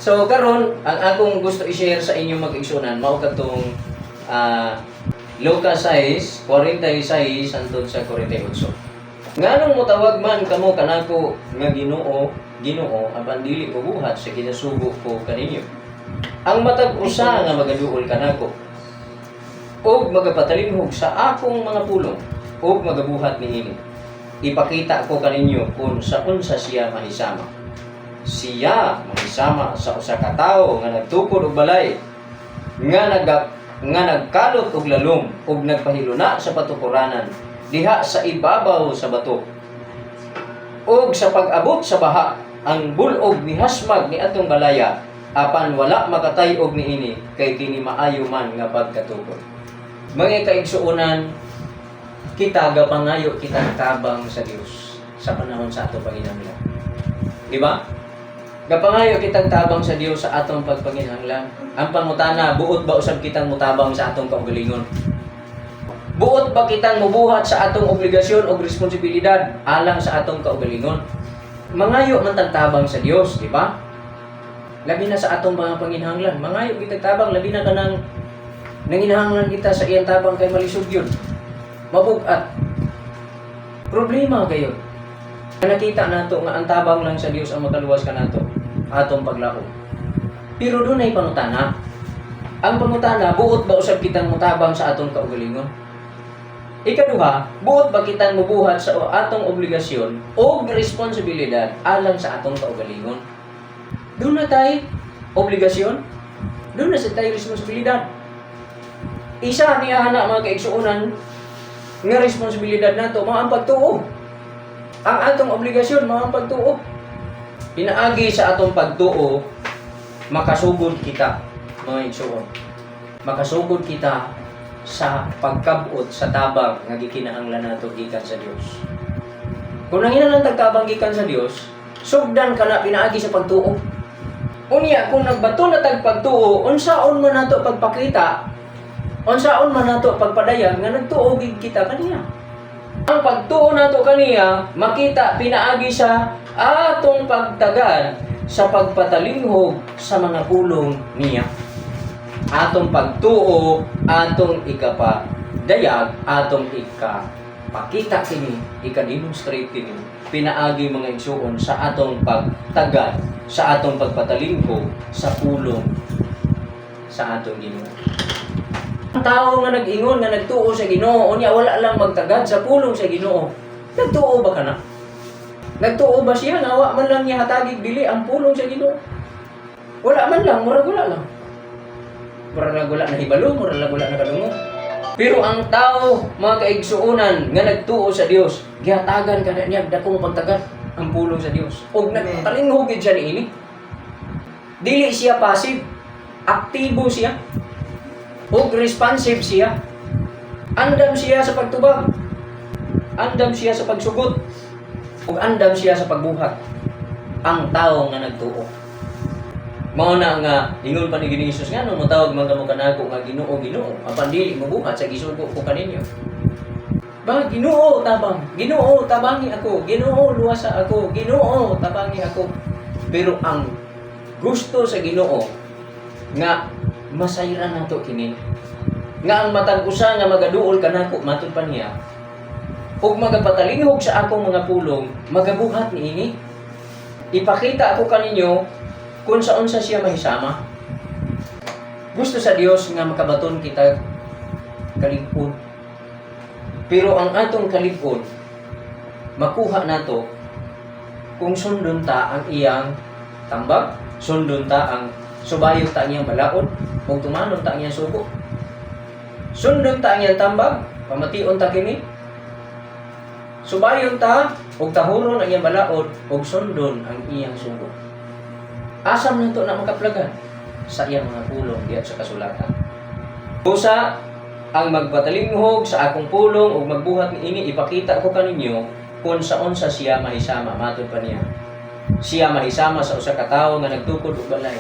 So karon, ang akong gusto i-share sa inyong mag-igsunan mao kadtong Lucas 6:46 hangtod sa 48. Nganong motawag man kamo kanako nga Ginoo, Ginoo, apan dili mobuhat sa ginasugo ko kaninyo? Ang matag usa nga magaduol kanako ug magapatalinghog sa akong mga pulong ug magabuhat niini, ipakita ko kaninyo kung sa unsa siya mahisama. Siya mahisama sa usa ka tawo nga nagtukod og balay nga nagkalot og lalom ug nagpahiluna sa patukuranan diha sa ibabaw sa bato. Ug sa pag-abot sa baha, ang bulog mihasmag ni atong balaya, apan wala makatay-og niini kay kini maayo man nga pagkatukod. Mga kaigsuonan, kita gapangayo kita tabang sa Dios sa panahon sa ato panginahanglan. Di ba? Gapangayo kitang tabang sa Dios sa atong pagpanginahanglan. Ang pangutana, buot ba usab kitang mutabang sa atong kaugalingon? Buot ba kitang mubuhat sa atong obligasyon o responsibilidad alang sa atong kaugalingon? Mangayo man tag tabang sa Dios, di ba? Labi na sa atong mga panginahanglan. Mangayo kitag tabang, labi na kanang nanginahanglan kita sa iyang tabang kay malisod yun. Mabug-at. Problema kayo. Nakita nato nga ang tabang lang sa Dios ang makaluwas kanato atong paglaom. Pero dunay pangutana. Ang pangutana, buot ba usab kitang mutabang sa atong kaugalingon? Ikaduha, buot ba kitang mubuhat sa atong obligasyon o responsibilidad alang sa atong kaugalingon? Duna tay obligasyon, duna sad tay responsibilidad. Isa niya na, mga kaigsuonan, nga responsibilidad nato mao ang pagtuo. Ang atong obligasyon mao ang pagtuo. Pinaagi sa atong pagtuo, makasugod kita, mga igsuon. Makasugod kita sa pagkabot sa tabang nga gikinahanglan nato gikan sa Dios. Kung nanginahanglan tag tabang gikan sa Dios, sugdan kana pinaagi sa pagtuo. Unya kung nagbato na tag pagtuo, unsaon man nato pagpakita, unsaon man nato pagpadayag nga nagtuo gid kita kaniya? Ang pagtuo nato kaniya makita pinaagi sa atong pagtagad sa pagpatalinghog sa mga pulong niya. Atong pagtuo, atong ikapadayag, atong ikapakita kini, ika-demonstrate kini pinaagi, mga igsuon, sa atong pagtagad, sa atong pagpatalinghog sa pulong sa atong Ginoo. Ang tao nga nag-ingon nga nagtuo sa Ginoo, unya wala lang magtagad sa pulong sa Ginoo. Nagtuo ba kana? Nagtuo ba siya nga wa man lang niya hatagig dili ang pulong sa Ginoo? Wala man lang, murag wala lang. Murag lang wala nahibalo, murag lang wala nakadungog. Pero ang tao, mga kaigsuonan, nga nagtuo sa Dios, gihatagan kana niya dakong pagtagad ang pulong sa Dios. Og nagtalinghog gid siya niini. Dili siya passive, aktibo siya. Ug responsive siya. Andam siya sa pagtubag. Andam siya sa pagsugot. Ug andam siya sa pagbuhat. Ang tao nga nagtuo. Mao na nga ingon pa ni Ginoong Hesus, "Nga motawag man kamo kanako nga Ginoo, Ginoo, apan dili mobuhat sa gisugo ko kaninyo?" Ba, "Ginoo, tabang, Ginoo, tabangi ako, Ginoo, luwasa ako, Ginoo, tabangi ako." Pero ang gusto sa Ginoo nga masayran nato kini nga ang matag usa nga magaduol kanako, matud pa niya, ug magapatalinghog sa akong mga pulong, magabuhat niini, ipakita ako kaninyo kung sa unsa siya mahisama. Gusto sa Dios nga makabaton kita kalig-on. Pero ang atong kalig-on makuha nato kung sundon ta ang iyang tambag, sundon ta ang subayon ta ang iyang balaod, ug tumanon ta ang iyang sugo. Sundon ta ang iyang tambag, pamation ta kini. Subayon ta ug tahuron ang iyang balaod ug sundon ang iyang sugo. Asam nato na makaplagan? Sa iyang mga pulong diya sa kasulatan. Busa ang magpatalinghog sa akong pulong ug magbuhat niini, ipakita ko kaninyo kung sa unsa siya mahisama, matud pa niya. Siya mahisama sa usa ka tawo nga nagtukod og balay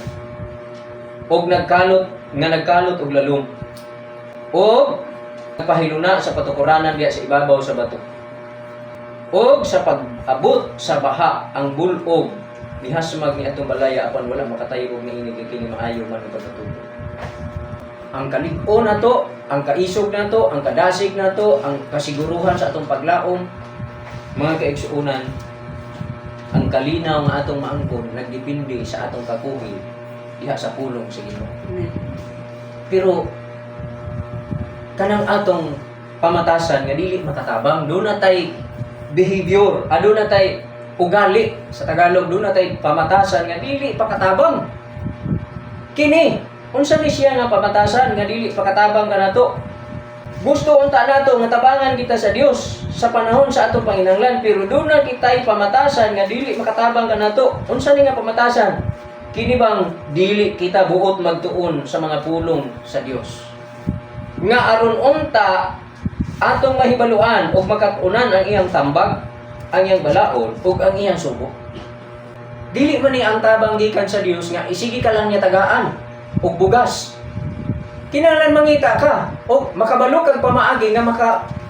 ug nagkalot og lalom ug nagpahiluna sa patukuranan diya sa ibabaw sa bato. Ug sa pag-abot sa baha, ang bulog Mihasmag ni atong balaya apan wala makatayo og niini kay kini maayo man ang pagkatubo. Ang kalig-on nato, ang kaisog nato, ang kadasig nato, ang kasiguruhan sa atong paglaom, mga kaigsuonan, ang kalinaw nga atong maangkon nagdepende sa atong kakugi diha sa pulong sa Ginoo. Amen. Pero kanang atong pamatasan nga dili makatabang, duna tay behavior, aduna tay ugali, sa Tagalog, duna tay pamatasan nga dili pakatabang. Kini, unsa ni siya nga pamatasan nga dili pakatabang kanato? Gusto unta nato nga tabangan kita sa Dios sa panahon sa atong panginahanglan, pero duna kitay pamatasan nga dili makatabang kanato. Unsa ni nga pamatasan? Kini bang dili kita buot magtuon sa mga pulong sa Dios? Nga aron unta atong mahibaluan og makat-unan ang iyang tambag, ang iyang balaod ug ang iyang sugo. Dili man ni ang tabang gikan sa Dios nga isigi ka lang niya tagaan og bugas. Kinahanglan mangita ka o makabalo kag pamaagi nga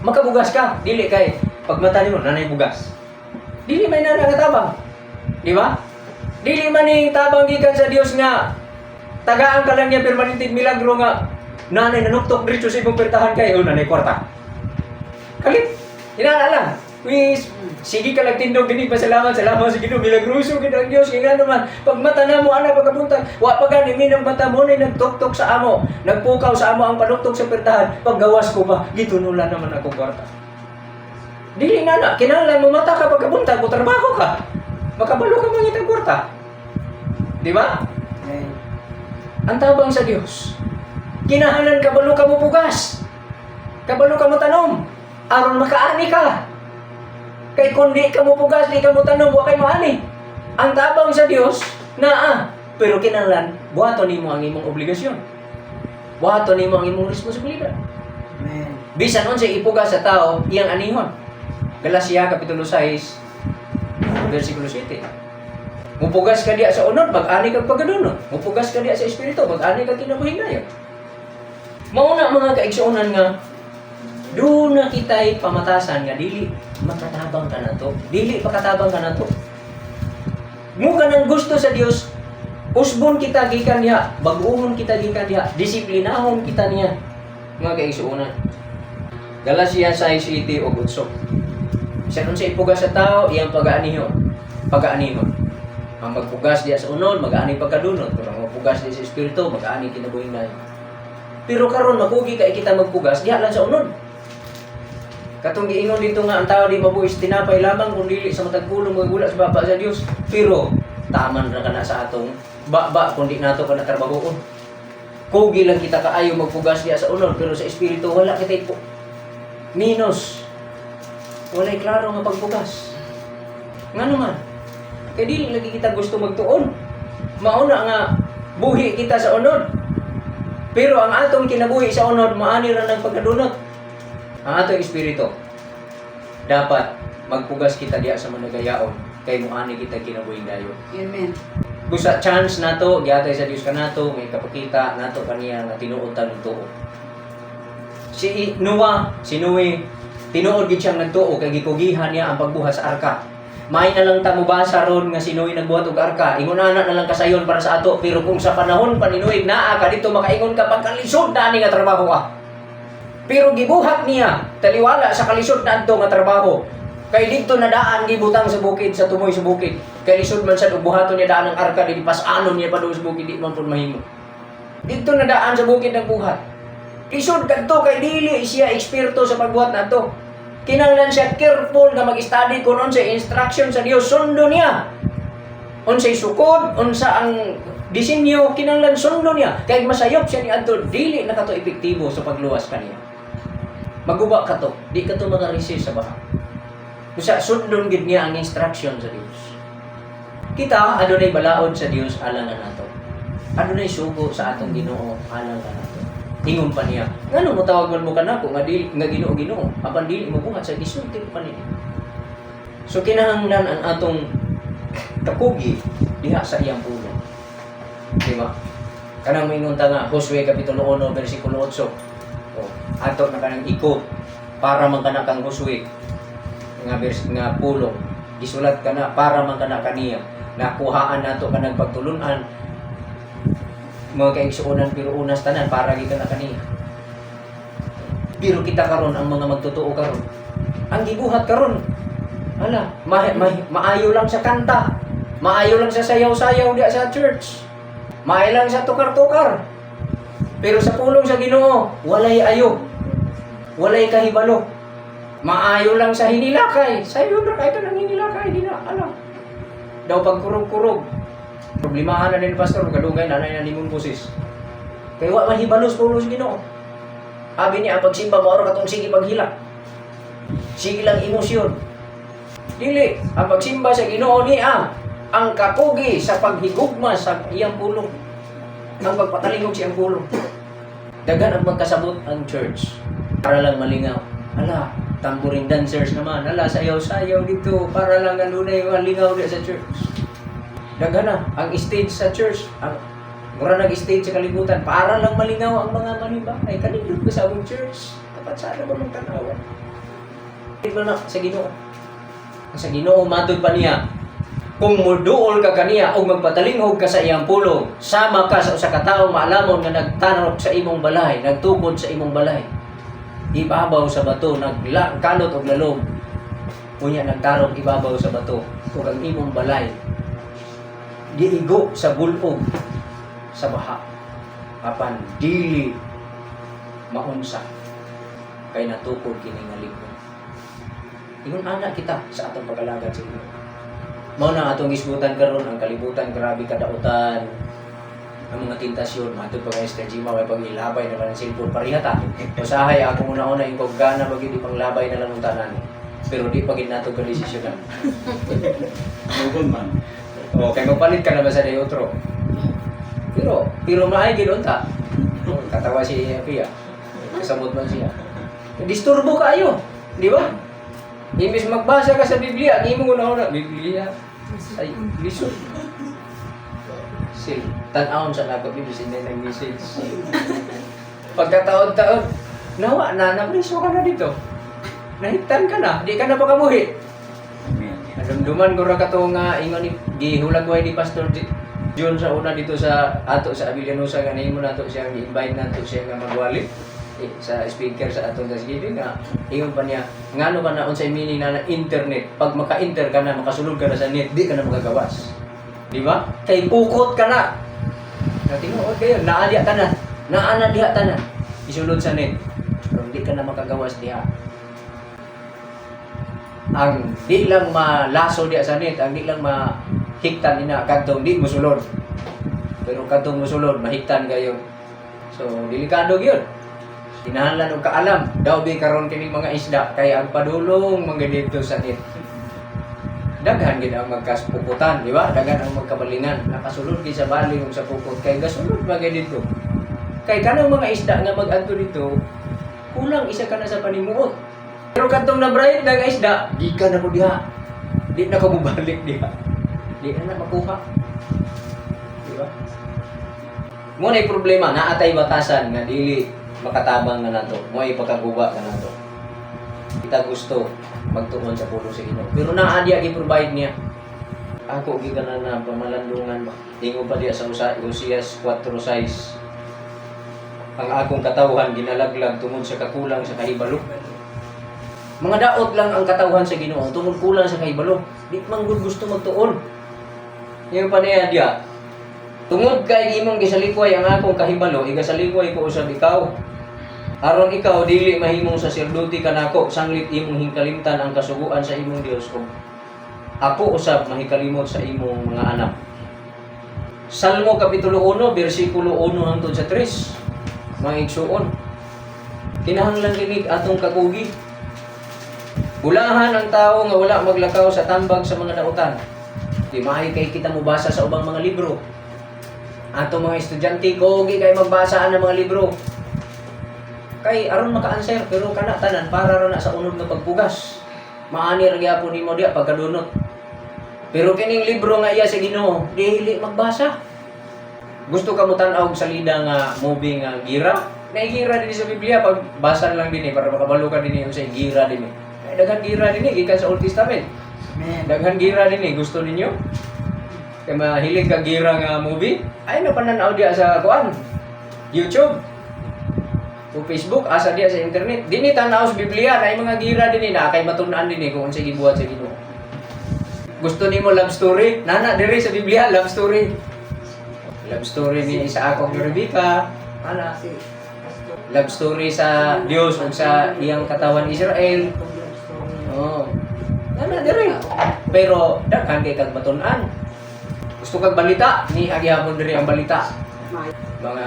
makabugas ka. Dili kay pagmata nimo nanay bugas. Dili may nana nga tabang. Di ba? Dili man ni tabang gikan sa Dios nga tagaan ka lang niya permanente milagro nga nanay nanuktok diretso sa imong pertahan kay oh nanay kwarta. Kalit. Inana lang. Wis, sige ka lang tindog dinhi, pasalamat, salamat sa Ginoo, milagroso gid ang Dios kay ngano man pag mata namo ana pagkabuntag wa pa gani minang mata mo ni nagtuktok sa amo, nagpukaw sa amo ang panuktok sa pertahan, paggawas ko pa gitunulan naman ako kwarta. Dili na na kinahanglan mo mata ka pagkabuntag mo trabaho ka, makabalo ka mangitag kwarta, di ba? Amen. Ang tabang sa Dios, kinahanglan kabalo ka mo pugas, kabalo ka mo tanom aron makaani ka. Kay kung di ka mo pugas, di ka mo tanom, wa kay maani. Ang tabang sa Dios naa, pero kinahanglan buhaton nimo ang imong obligasyon, buhaton nimo ang imong responsibilidad. Amen. Bisan unsay ipugas sa tao, iyang anihon. Galacia kapitulo 6 versikulo 7. Mupugas ka diya sa unod, mag-ani kag pagkadunot. Mupugas ka diya sa espiritu, mag-ani kag kinabuhing dayon. Mao na, mga kaigsuonan, nga duna kita'y pamatasan nga dili makatabang kanato. Dili pakatabang kanato. Mo kanang gusto sa Dios, usbon kita gikan niya, bag-uhon kita gikan niya, disiplinahon kita niya. Mga kaigsuonan. Galacia 6:7 ug 8. Bisan unsa ipugas sa tao, iyang pagaanihon. Pagaanihon. Ang magpugas diya sa unod, mag-ani pagkadunot. Pero ang magpugas diya sa espiritu, mag-ani kinabuhing dayon. Pero karon makugi kay kita magpugas diha lang sa unod. Katong giingon dito nga ang tao di mabuhi sa tinapay lamang kun dili sa matag pulong magula sa baba sa Dios. Pero taman ra kana sa atong baba kun di nato kana trabahoon. Kugi lang kita kaayo magpugas diha sa unod, pero sa espiritu wala kita ipo. Minus. Walay klaro nga pagpugas. Nga naman, kay dili lagi kita gusto magtuon. Mauna nga buhi kita sa unod. Pero ang atong kinabuhi sa unod maani ra ng pagkadunot. Ang atong espiritu, dapat magpugas kita diha sa managayaon kay moani kita kinabuhing dayon. Amen. Busa chance nato gihatay sa Dios kanato may kapakita nato kaniya nga tinuod ta nagtuo. Si Noah, si Noe, tinuod gid siyang nagtuo kay gikugihan niya ang pagbuhat sa arka. May na lang ta mobasa ron nga si Noe nagbuhat og arka. Ingon ana na lang kasayon para sa ato, pero kung sa panahon pa ni Noe naa ka dito, makaingon ka pagkalisod na ani nga trabaho ka. Pero gibuhat niya taliwala sa kalisod na adto nga trabaho. Kay didto na daan gibutang sa bukid, sa tumoy sa bukid. Kay lisod man sad og buhaton niya daan ang arka di pas-anon niya pa doon sa bukid, di man pud mahimo. Didto na daan sa bukid nagbuhat. Lisod kadto kay dili siya eksperto sa pagbuhat nato. Kinahanglan siya careful nga mag-study kung unsay instruction sa Dios, sundo niya. Unsay sukod, unsa ang disenyo, kinahanglan sundo niya. Kay masayop siya ni adto, dili na kato epektibo sa pagluwas kaniya. Maguba ka to, di ka to maka-resist sa baha. Usa sundon gid niya ang instruction sa Dios. Kita adunay balaod sa Dios alang nato. Adunay sugo sa atong Ginoo alang kanato. Ingon pa niya, ngano mo tawag man mo kanako nga dili nga Ginoo, Ginoo, apan dili mo buhat sa gisulti ko kanini? So kinahanglan ang atong kakugi diha sa iyang pulong. Di ba? Kanang moingon ta nga Josue kapitulo 1 versikulo 8. O, ato na kanang iko para man kana kang Josue nga vers nga pulong, gisulat kana para man kana kaniya. Nakuhaan nato kanang pagtulunan, mga kaigsuonan, pero unas tanan para gikan na kaniya. Pero kita karon, ang mga magtotoo karon, ang gibuhat karon, hala, maayo lang sa kanta, maayo lang sa sayaw-sayaw diya sa church, maayo lang sa tukar-tukar. Pero sa pulong sa Ginoo, walay ayo. Walay kahibalo. Maayo lang sa hinilakay. Sayo na kay kanang hinilakay di na ala. Daw pagkurog-kurog. Problemahan na din, pastor, kadugay na na nimong boses. Kay wa man hibalo sa pulong sa Ginoo. Abi niya ang pagsimba mao ra katong sige paghilak. Sige lang emosyon. Dili, ang pagsimba sa Ginoo niya ang kakugi sa paghigugma sa iyang pulong. Ang pagpatalingog sa iyang pulong. Daghan ang magkasabot ang church para lang malingaw. Ala, tambourine dancers naman. Ala, sayaw-sayaw dito para lang adunay malingaw di sa church. Daghan na ang stage sa church, ang mura nag-stage sa kalibutan para lang malingaw ang mga manimba. Ay, kanindot ba sa among church? Dapat sana ba mong tanawan? Di ba na sa Ginoo? Sa Ginoo matud pa niya, kung muduol ka kaniya o magpatalinghog ka sa iyang pulong, sama ka sa usa ka tawo maalamon nga nagtanok sa imong balay, nagtukod sa imong balay. Ibabaw sa bato, nagkalot og lalom. Unya nagtarok ibabaw sa bato ug ang imong balay giigo sa bulog sa baha. Apan dili maunsa kay natukod kini nga lig-on. Ingon ana kita sa atong pag-alagad sa Ginoo. Mao na atong gisgutan karon ang kalibutan, grabe kadautan ang mga tentasyon. Matud pa kay Esther Gima, may pag-ilabay na lang ang cellphone, pareha ta. Usahay ako una-una yung kog gana ba gyud ipanglabay na lang ang tanan. Pero di pa gid nato ka desisyonan. Mugod man. O kay magpalit ka na ba sa day otro? Pero maay gid unta. Katawa si Pia. Kasabot man siya. Disturbo kaayo, di ba? Imbis magbasa ka sa Biblia, ang imong una-una, Biblia, ay, lisod. Sil, tan-awon sa nako, Biblia, hindi nag-message. Pagkataon-taon, nawa na, napriso ka na dito. Nahigtan ka na, di ka na makabuhi. Amen. Nadumduman ko ra kato nga ingon ni gihulagway ni Pastor John sa una dito sa ato sa Abellanosa nga nahimo nato siya, gi-invite nato siya nga magwali eh, sa speaker sa atong Thanksgiving, nga ingon pa niya ngano ka na unsay meaning na, na internet. Pag maka-enter ka na, makasulod ka na sa net, di ka na makagawas, di ba? Kay pukot ka na. Na tinuod kayo naa diha tanan, naa na diha tanan isulod sa net, pero di ka na makagawas diha. Ang di lang malaso diha sa net, ang di lang mahiktan nina kadtong di musulod. Pero kadtong musulod, mahiktan kayo. So delikado gyud. Kinahanglan og kaalam. Daw bi karon kining mga isda kay ang padulong mga dito sa net. Daghan gid ang magkaspukutan, di ba? Daghan ang magkabalingan. Nakasulod gid sa baling ug sa pukot kay gasulod ba gid dito. Kay kanang mga isda nga mag-adto dito, kulang isa ka na sa panimuot. Pero kadtong na-bright na nga isda, di ka na ko diha. Di na ko mubalik diha. Di na na makuha. Di ba? Mo na problema, naatay batasan nga dili makatabang na nato. Mo ay pagkaguba na nato. Kita gusto magtuon sa pulong sa Ginoo. Pero naa diya gi-provide niya. Ako gikan na na pamalandungan ba. Ingon pa diya sa Osias 4:6. Ang akong katawhan ginalaglag tungod sa kakulang sa kahibalo. Mga daot lang ang katawhan sa Ginoo tungod kulang sa kahibalo. Di man gud gusto magtuon. Yung pa niya diya. Tungod kay imong gisalikway ang akong kahibalo, igasalikway ko usab ikaw. Aron ikaw dili mahimong saserdote kanako sanglit imong hingkalimtan ang kasuguan sa imong Dios ug ako usab mahikalimot sa imong mga anak. Salmo kapitulo 1 bersikulo 1 hangtod sa 3. Mga igsuon. Kinahanglan kinig atong kakugi. Bulahan ang tao nga wala maglakaw sa tambag sa mga dautan. Di maayo kay kita mobasa sa ubang mga libro. Ato mga estudyante, kugi kay magbasa ang mga libro. Kay aron maka-answer, pero kana tanan para ra na sa unog nga pagpugas. Maani ra gyapon nimo diya pagkadunot. Pero kining libro nga iya sa Ginoo, dili magbasa. Gusto ka mo tan-aw og salida nga movie nga gira? Naay gira din sa Biblia, pag basa lang din eh, para makabalo ka din eh, sa gira din eh. Ay, daghan gira din eh, gikan sa Old Testament. Amen. Daghan gira din eh, gusto ninyo? Kay mahilig ka gira nga movie, ay na pananaw diya sa kuan. YouTube o Facebook, asa diya sa internet. Dini tanaw sa Biblia, na mga gira dinhi na kay matun-an dinhi kung unsay gibuhat sa Ginoo. Gusto nimo love story? Nana diri sa Biblia love story. Love story ni Isaac ug ni Rebecca, ana. Love story sa Dios ug sa iyang katawan Israel. Oh. Nana diri. Pero daghan kay kag matun-an. Gusto kag balita, ni agihapon diri ang balita. Mga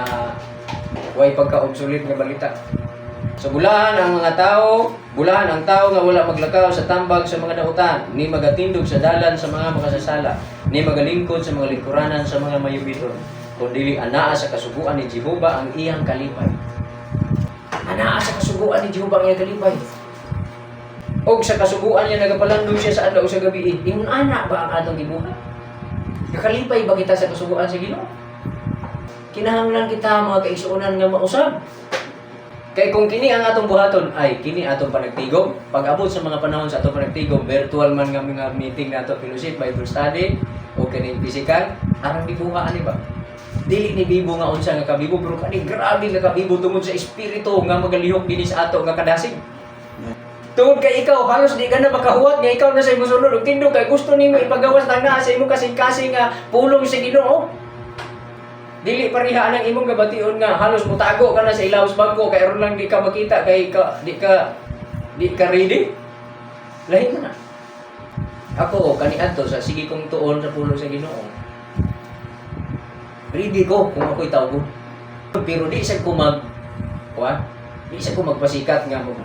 way pagka-obsolete nga balita. So bulahan ang mga tao, bulahan ang tao nga wala maglakaw sa tambag sa mga dautan, ni magatindog sa dalan sa mga makasasala, ni magalingkod sa mga lingkuranan sa mga mayubiton. Kundili anaa sa kasuguan ni Jehova ang iyang kalipay. Anaa sa kasuguan ni Jehova ang iyang kalipay. Og sa kasuguan niya nagapalandong siya sa adlaw sa gabi. Ingon ana ba ang atong gibuhat? Nakalipay ba kita sa kasuguan sa Ginoo? Kinahanglan kita, mga kaigsuonan, nga mausab. Kay kung kini ang atong buhaton ay kini atong panagtigom, pag abot sa mga panahon sa atong panagtigom, virtual man nga mga meeting nato, fellowship, Bible study, o kining physical, arang gibuha ani ba? Dili ni bibo nga unsa nga kabibo, pero kani grabe nga kabibo tungod sa espiritu nga magalihok dinhi sa ato nga kadasig. Tungod kay ikaw halos di ka na makahuwat nga ikaw na sa imong sulod ug tindog kay gusto nimo ipagawas na naa sa imong kasing-kasing nga pulong sa Ginoo. Dili pareha ang imong gabation nga halos mutago ka na sa ilaw sa bangko kay aron lang di ka makita kay ka, di ka ready. Lahi man na. Ako kaniadto sa sige kong tuon sa pulong sa Ginoo. Ready ko kung ako'y tawgon. Pero di sa ko mag kuan, di sa ko magpasikat nga mo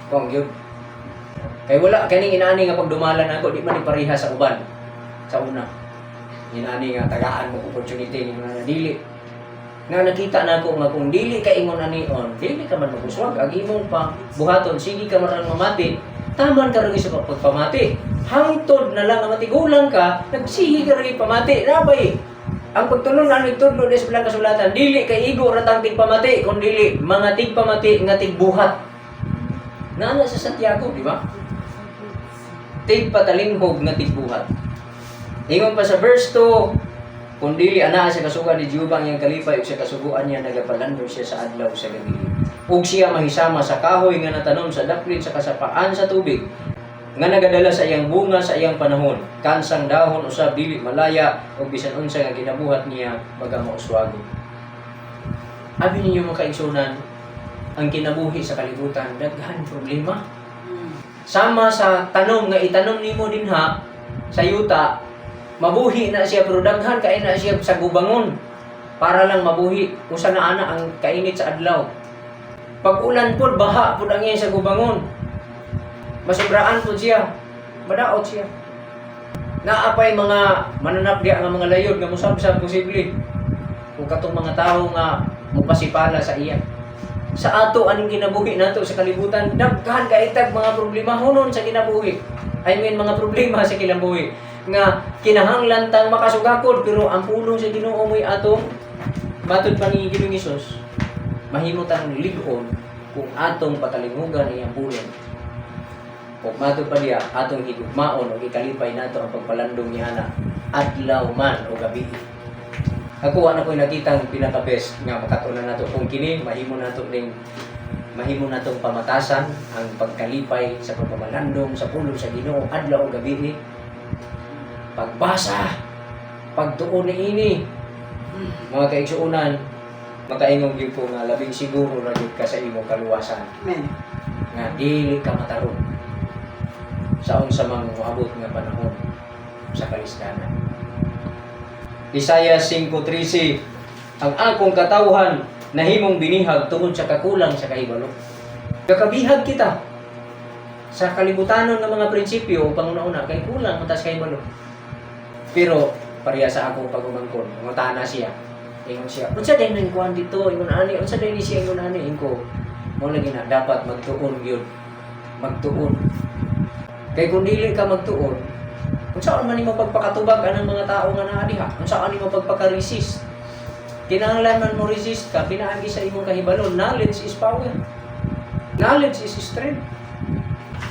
kuan gyud. Kay wala kaning inaani nga pagdumalan ako, di man ni pareha sa uban sa una. Inaani nga tagaan mo opportunity nga dili. Nga nakita na ako nga kung dili ka ingon anion, dili ka man maguswag. Ang imong pa buhaton, sige ka man lang mamati, taman ka rin sa pagpamati. Hangtod na lang nga matigulang ka, nagsihi ka rin pamati. Rabay, ang pagtulunan nagtudlo sa bilang kasulatan, dili kay igo ratang tigpamati, kung dili mga tigpamati nga tigbuhat. Nana sa Santiago, di ba? Tigpatalinghog nga tigbuhat. Ingon pa sa verse 2, kung dili anaa sa kasuguan ni Jehova ang iyang kalipay ug sa kasuguan niya nagapalando siya sa adlaw sa gabi. Ug siya mahisama sa kahoy nga natanom sa daplin sa kasapaan sa tubig nga nagadala sa iyang bunga sa iyang panahon. Kansang dahon usab dili malaya ug bisan unsa nga ginabuhat niya magamauswagon. Abi ninyo, mga kaigsunan, ang kinabuhi sa kalibutan daghan problema. Sama sa tanom nga itanom nimo dinha sa yuta, mabuhi na siya pero daghan kay na siya sa gubangon para lang mabuhi. Usa na ana ang kainit sa adlaw. Pag ulan pod, baha pod ang iya sa gubangon. Masubraan pod siya, madaot siya. Naa pay mga mananap diya nga mga layod nga musabsab posible kung katong mga tawo nga mupasipala sa iya. Sa ato aning kinabuhi nato sa kalibutan, daghan kay tag mga problema hunon sa kinabuhi, I mean, mga problema sa kinabuhi nga kinahanglan tang makasugakod, pero ang pulong sa Ginoo mo'y atong matud pa ni Ginoong Hesus, mahimo tang lig-on kung atong patalingugan iyang pulong ug matud pa diya atong higugmaon ug ikalipay nato ang pagpalandong niya ana adlaw man o gabi. Ako, wala ko'y nakitang pinaka-best nga makatunan nato kung kini mahimo nato ning mahimo natong pamatasan ang pagkalipay sa pagpamalandong sa pulong sa Ginoo adlaw o gabi, pagbasa, pagtuon niini. Mga kaigsuonan, makaingon gyud ko nga labing siguro ra gyud ka sa imong kaluwasan Amen. Nga dili ka matarong sa unsa mang moabot nga panahon sa kalisdanan. Isaiah 5:13, "Ang akong katawhan nahimong binihag tungod sa kakulang sa kahibalo." Kakabihag kita sa kalibutanon ng mga prinsipyo o panguna-una kay kulang man ta sa kahibalo. Pero pareha sa akong pag-umangkon, ngutana siya. Ingon siya, "Unsa day nang kuan dito?" Ingon ani, "Unsa day ni siya?" Ingon ani, inko. Mo lagi na dapat magtuon gyud. Magtuon. Kay kung dili ka magtuon, unsaon man nimo pagpakatubag anang mga tao nga naa diha? Unsaon nimo pagpaka-resist? Kinahanglan man mo resist ka pinaagi sa imong kahibalo. Knowledge is power. Knowledge is strength.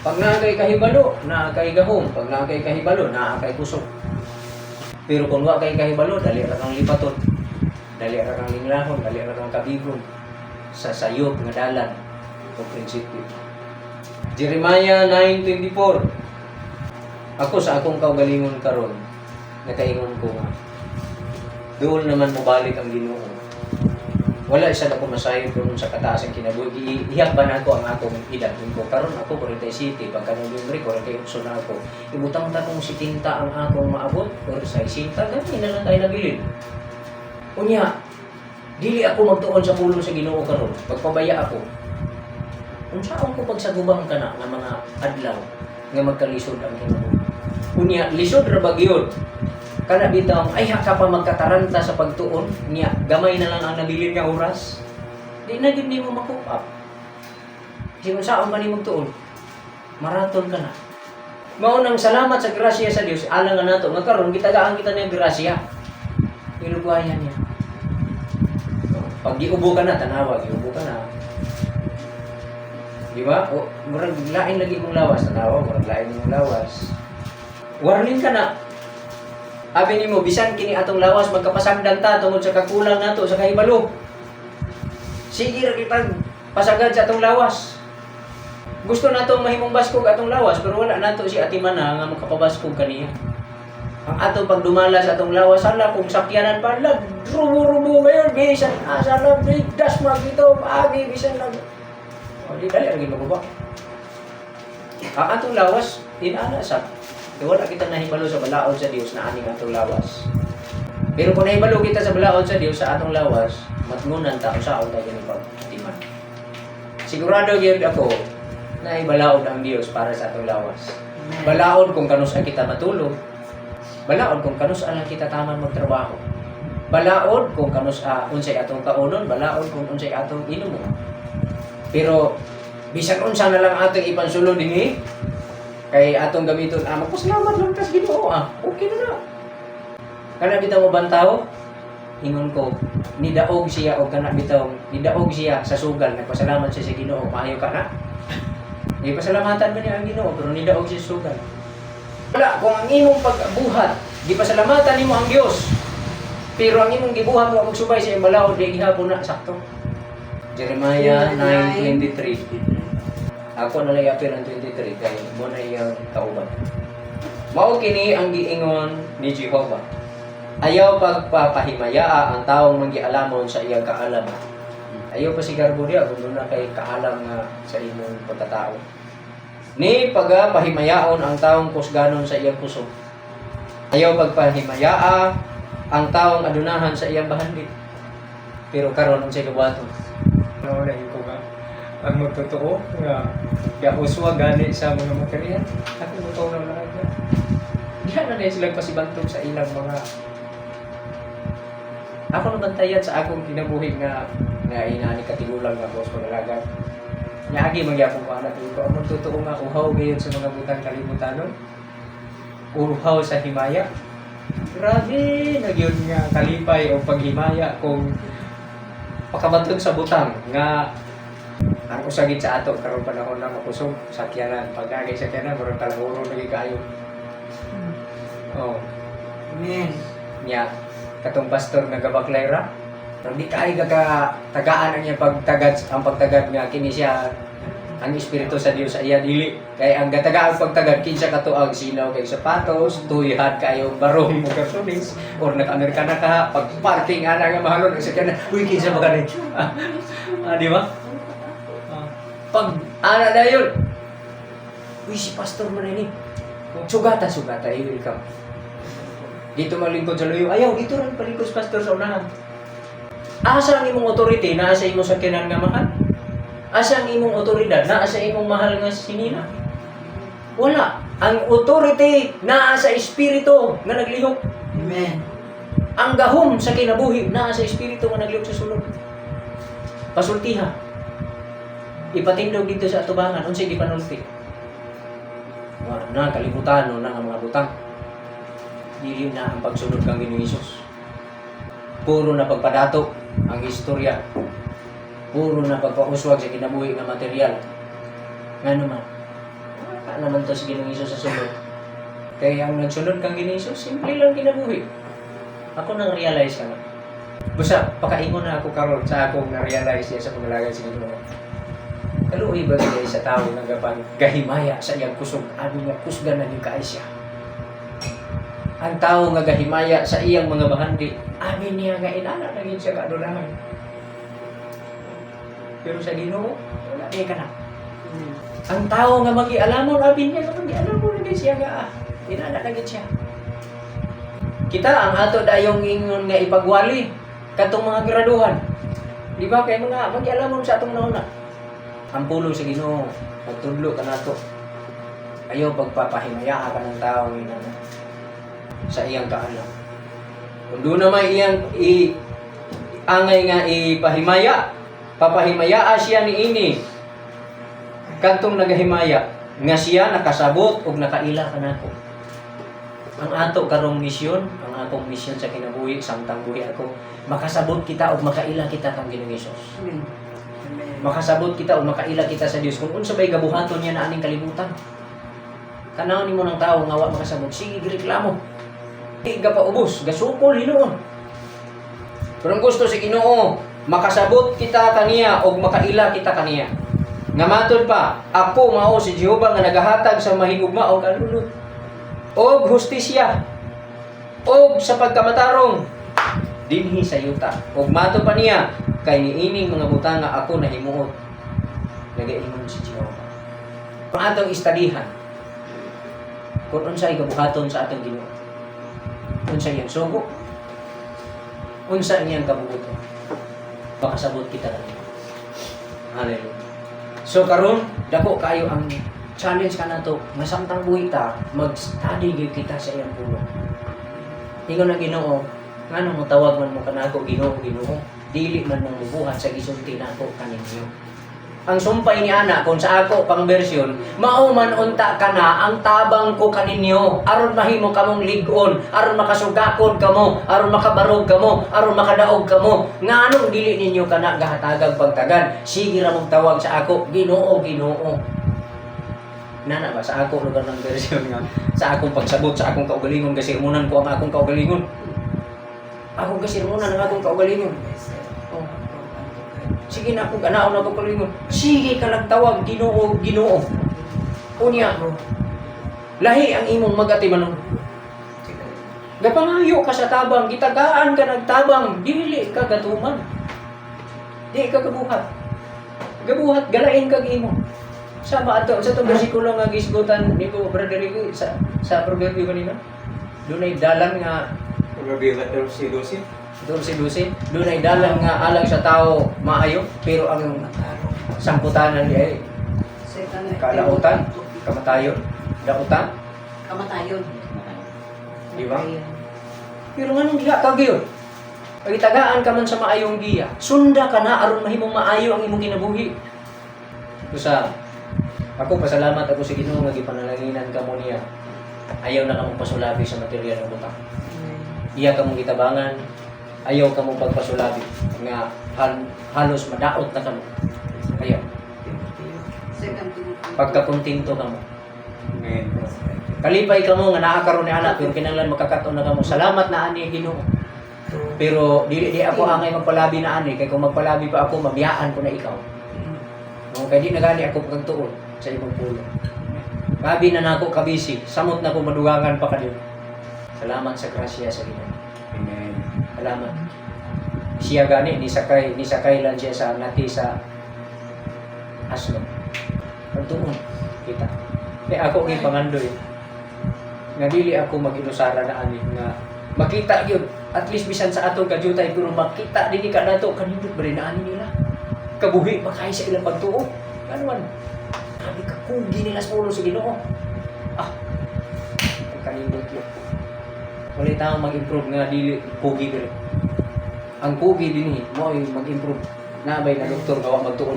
Pag naa kay kahibalo, naa kay gahom. Pag naa kay kahibalo, naa kay kusog. Pero kung wa kay kahibalo, dali ra kang lipaton. Dali ra kang linglahon, dali ra kang kabigon sa sayop nga dalan o prinsipyo. Jeremiah 9:24. Ako sa akong kaugalingon karon, nakaingon ko nga doon naman mobalik ang Ginoo. Wala isa na ko masayod kung sa kataas ang kinabuhi. Ihak ba na ako ang akong edad ko karon? Ako 47, pagka Nobyembre 48 na ako. Ibutang ta kung 70 ang akong maabot or 60, gani na lang tayo nabilin. Unya, dili ako magtuon sa pulong sa Ginoo karon. Pagpabaya ako. Unsaon ko pagsagubang kana nga mga adlaw nga magkalisod ang kinabuhi? Unya, lisod ra ba gyud? Kana bitaw ay ka pa magkataranta sa pagtuon niya, gamay na lang ang nabilin nga oras. Di na gyud nimo ma-cope up. Kasi kung saan pa nimo magtuon, maraton ka na. Mao nang salamat sa grasya sa Dios, alang nga nato nga karon gitagaan kita niya grasya. Ilugwayan niya. Pag giubo ka na, tanawa, giubo ka na. Di ba? O, murag lain lagi mong lawas, tanawa, murag lain mong lawas. Warning ka na. Abi nimo, bisan kini atong lawas magkapasagdan ta tungod sa kakulang nato sa kahibalo. Sige ra kitag pasagad sa atong lawas. Gusto nato mahimong baskog atong lawas, pero wala nato si atimana nga makapabaskog kaniya. Ang atong pagdumala sa atong lawas, hala kung sakyanan pa lag rubo-rubo ngayon bisan asa lang das magito agi bisan lang. O di dali ra maguba. Ang atong lawas inana sa kay wala kita nahibalo sa balaod sa Dios na aning atong lawas. Pero kung nahibalo kita sa balaod sa Dios sa atong lawas, matngunan ta usaon ta gani pagtiman. Sigurado gyud ako na balaod ang Dios para sa atong lawas. Balaod kung kanus-a kita matulog. Balaod kung kanus-a lang kita taman magtrabaho. Balaod kung kanus-a unsay atong kaunon, balaod kung unsay atong inumon. Pero bisan unsa na lang atong ipansulod dinhi kay atong gamiton, ah, magpasalamat lang tas Ginoo, ah, okay na na. Kana bitaw uban tao, ingon ko, nidaog siya og kana bitaw, nidaog siya sa sugal, nagpasalamat siya sa Ginoo, maayo ka na. Gipasalamatan ba niya ang Ginoo, pero nidaog siya sa sugal. Wala, kung ang imong pagbuhat, gipasalamatan nimo ang Dios. Pero ang imong gibuhat wa magsubay sa iyang balaod, di gihapon na sakto. Jeremiah 9:23. Ako na lang iapil ang 23 kay mo na iyang kauban. Mao kini ang giingon ni Jehova. Ayaw pagpapahimayaa ang taong manggialamon sa iyang kaalam. Ayaw pa si Garbo diya kung doon na kay kaalam nga sa imong pagkatao. Ni pagapahimayaon ang taong kusganon sa iyang kusog. Ayaw pagpahimayaa ang taong adunahan sa iyang bahandi. Pero karon unsay kabuhaton? Ano na ko nga ang magtotoo nga gauswa gani sa mga material ako mo na lang na diyan na dahil sila pasibantog sa ilang mga. Ako nabantayan sa akong kinabuhi nga nga inani katigulang nga boss pagalagan. Niagi magyapon ko anak ko ang magtotoo nga uhaw gayon sa mga butang kalimutanon, uhaw sa himaya. Grabe na gyud nga kalipay o paghimaya kung pakabaton sa butang nga ang usagid sa ato karong panahon na makusog sakyanan. Pag nagay sakyanan, murag talahuro lagi kayo. Oh. Amen. Nya katong pastor nga gabaklay ra, pero di kay ka tagaan ang iyang pagtagad, ang pagtagad nga kini siya ang espiritu sa Dios sa iya. Dili kay ang gatagaan pagtagad kinsa kato ang sinaw kay sapatos, tuyhan kayo barong mo kartunis or nag-Amerikana ka, pag parking ana nga mahalon ang sakyanan, uy, kinsa ba kani? Ah, di ba? Ah, Pag ana dayon. Uy, si pastor man ini. Sugata, sugata, i welcome. Dito malingkod sa luyo. Ayaw, dito rin palingkod si pastor sa unahan. Asa ang imong authority? Naa sa imong sakyanan nga mahal? Asa ang imong otoridad? Naa sa imong mahal nga sinina? Wala. Ang authority naa sa espiritu nga naglihok. Amen. Ang gahom sa kinabuhi naa sa espiritu nga naglihok sa sulod. Pasultiha. Ipatindog dito sa atubangan unsay gipanulti. Wa na kalibutan no na nga mga butang. Dili na ang pagsunod kang Ginoong Hesus. Puro na pagpadato ang istorya. Puro na pagpauswag sa kinabuhi nga material. Nga naman. Wala naman to sa Ginoong Hesus sa sulod. Kay ang nagsunod kang Ginoong Hesus, simple lang kinabuhi. Ako nang realize ka na. Busa, pakaingon na ako karon sa akong na-realize siya sa pagalagad sa Ginoo. Kaluoy ba gid sa tao nga gapan gahimaya sa iyang kusog, abi nga kusgan na gyud kaayo siya. Ang tao nga gahimaya sa iyang mga bahandi, abi niya nga inana na gyud siya kaadulahan. Pero sa Ginoo, wala di ka na. Ang tao nga magialamon, abi niya nga magialamon na gyud siya nga inana na gyud siya. Kita ang ato dayong ingon nga ipagwali katong mga graduhan. Di ba kay mga magialamon sa atong nauna. Ang pulong sa Ginoo, pagtudlo kanato. Ayaw pagpapahimayaan ka ng tao inana sa iyang kaalam. Kung doon na may iyang angay nga ipahimaya, papahimayaa siya ni ini kadtong nagahimaya nga siya nakasabot og nakaila kanako. Ang ato karong misyon, ang akong misyon sa kinabuhi samtang buhi ako, makasabot kita og makaila kita kang Ginoong Hesus. Amen. Makasabot kita og makaila kita sa Dios kung unsa bay gabuhaton niya na aning kalibutan. Tanaw nimo ng tao nga wa makasabot, sige gireklamo. Di ga paubos, gasukol hinuon. Pero ang gusto si Ginoo, makasabot kita kaniya og makaila kita kaniya. Nga matod pa, ako mao si Jehova nga nagahatag sa mahigugma og kalulot og hustisya og sa pagkamatarong dinhi sa yuta. Og matod pa niya, kay niining mga butanga ako nahimuot. Nagaingon si Jehova. Ang atong istadihan kung unsay kabuhaton sa atong Ginoo. Unsa iyang sugo, unsa iyang kabubuton. Makasabot kita kaniya. Hallelujah. So karon dako kayo ang challenge kanato nga samtang buhi ta, mag-study gyud kita sa iyang pulong. Ingon ang Ginoo, nganong motawag man mo kanako Ginoo, Ginoo, dili man mo mubuhat sa gisulti nako kaninyo? Ang sumpay ni ana kung sa ako pang version, mao man unta kana ang tabang ko kaninyo aron mahimo kamong lig-on, aron makasugakod kamo, aron makabarog kamo, aron makadaog kamo. Nganong dili ninyo kana gahatagag pagtagad? Sige ra mong tawag sa ako, Ginoo, Ginoo. Nana ba sa ako lugar ng version nga sa akong pagsabot sa akong kaugalingon, kasi umunan ko ang akong kaugalingon. Akong kasirmonan ang akong kaugalingon. Oh. Sige na akong ganaon ako kaugalingon. Sige ka tawag Ginoo, Ginoo. Unya, lahi ang imong magatimanon. Gapangayo ka sa tabang, gitagaan ka nagtabang, dili ka gatuman. Di ka gabuhat. Gabuhat, galain kag imo. Sama ato sa itong bersikulo nga gisgutan ni ko, Brother Rico, sa proverbio kanina. Dunay dalan nga Proverbio 14:12. 12:12, dunay dalan nga alang sa tao maayo, pero ang sangputanan di ay kalautan, kamatayon, dautan, Kamatayon. Di ba? Pero nganong diha ka gyud? Pagitagaan ka man sa maayong giya, sunda ka na aron mahimong maayo ang imong kinabuhi. Usa, ako pasalamat ako sa Ginoo nga gipanalanginan kamo niya. Ayaw na kamong pasulabi sa material nga butang. Iya kamong gitabangan, ayaw kamong pagpasulabi nga halos madaot na kamo. Ayaw. Second Timothy. Pagkakontento kamo. Amen. Kalipay kamo nga naa karon ni anak, pero kinahanglan makakaton na kamo. Salamat na ani Ginoo. Pero dili di ako angay magpalabi na ani, kay kung magpalabi pa ako, mabiyaan ko na ikaw. No, kay di na gani ako pagtuon sa imong pulong. Gabi na nako kabisi, samot na ko madugangan pa kadyo. Salamat sa grasya sa Ginoo. Amen. Salamat. Siya gani ni sakay lang siya sa nati sa aslo. Pagtuon kita. Kaya ako gi pangandoy nga dili ako mag-inusara na ani nga makita gyud at least bisan sa atong kadyutay, pero makita dinhi ka nato, kanindot ba rin na ani nila, kabuhi pa kay sa ilang pagtuo, ano man grabe ka kugi nila sa ulo sa Ginoo. Ah, ang kanindot yun. Wala tao mag-improve nga dili kugi diri. Ang kugi dinhi mo ay mag-improve. Nabay na doktor gawa magtuon?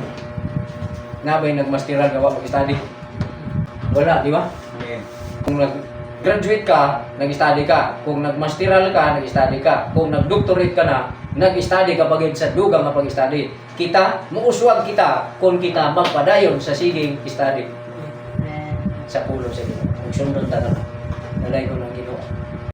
Nabay nagmasteral gawa mag-study? Wala, di ba? Amen. Kung nag-graduate ka, nag-study ka. Kung nag-masteral ka, nag-study ka. Kung nag-doctorate ka na, nag-study ka pagid sa dugang nga pag-study. Kita, muuswag kita kung kita magpadayon sa siging study sa pulong sa Ginoo. Kung sundon ta na. Dalay ko na.